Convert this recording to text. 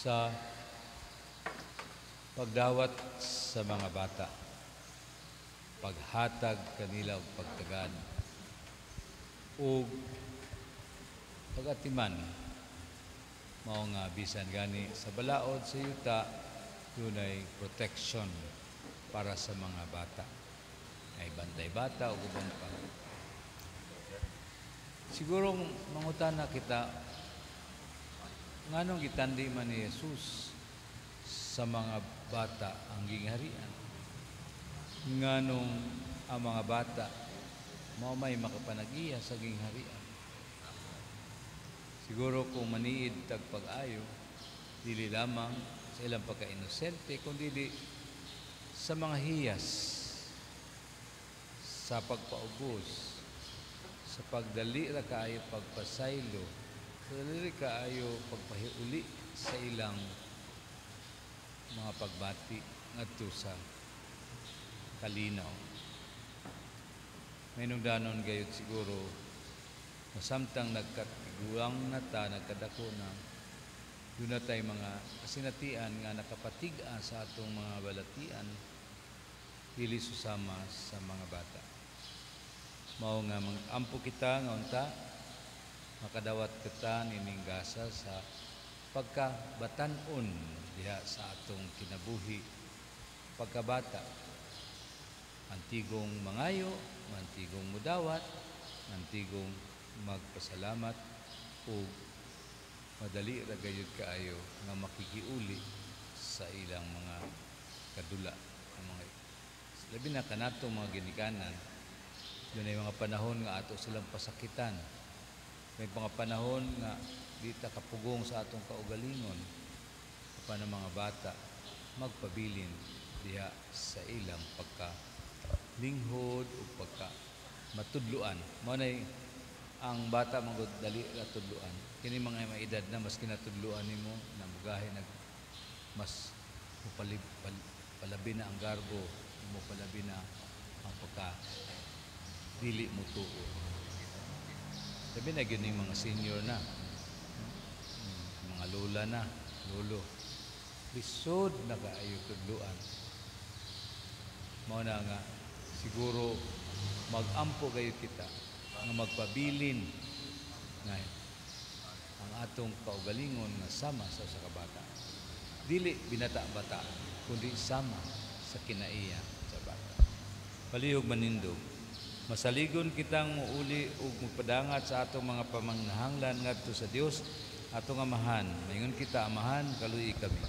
Sa pagdawat sa mga bata, paghatag kanila og pagtagad ug pagatiman, mao nga bisan gani sa balaod sa yuta, dunay protection para sa mga bata, ay bantay bata ug uban pa. Siguro mangutana kita, nganong gitandi man ni Jesus sa mga bata ang gingharian? Nganong ang mga bata mao may makapanagiya sa gingharian? Siguro kung maniid tag pag-ayo, dili lamang sa ilang pagka-inosente, kundi di sa mga hiyas, sa pagpaubos, sa pagdali ra kaayo pagpasaylo, sa dali ra kaayo pagpahiuli sa ilang mga pagbati ngadto sa kalinaw. May danon gayud siguro, masamtang nagkatiguang na ta, nagkadako na, duna tay mga kasinatian nga nakapatig-a sa atong mga balatian, dili susama sa mga bata. Mao nga ampo kita nga unta makadawat kita nining gasa sa pagkabatan-on diha sa atong kinabuhi pagkabata. Antigong mangayo, antigong mudawat, antigong magpasalamat ug madali ra gayud kaayo nga makikiuli sa ilang mga kadula, ang mga labi na kanatong mga ginikanan. Dunay mga panahon nga ato silang pasakitan. May mga panahon nga di ta kapugong sa atong kaugalingon, apan ang mga bata magpabilin diha sa ilang pagka linghod o pagka matudluan. Mao nay ang bata manggod dali ra tudluan. Kini mga may edad na, mas kinatudluan nimo na mugahi nag mas mupalib, palabi na ang garbo mo, palabi na ang pagka dili mo tuo. Labi na gyud ning mga senior na, mga lola na, lolo, lisod na kaayo tudluan. Mao na nga siguro mag-ampo gayud kita nga magpabilin nga ang atong kaugalingon nga sama sa usa ka bata, dili binata-bata, kundi sama sa kinaiya sa bata. Palihog manindog, masaligon kitang muuli ug magpadangat sa atong mga pamanginahanglan ngadto sa Dios atong Amahan. Maingon kita, "Amahan, kaluyi kami."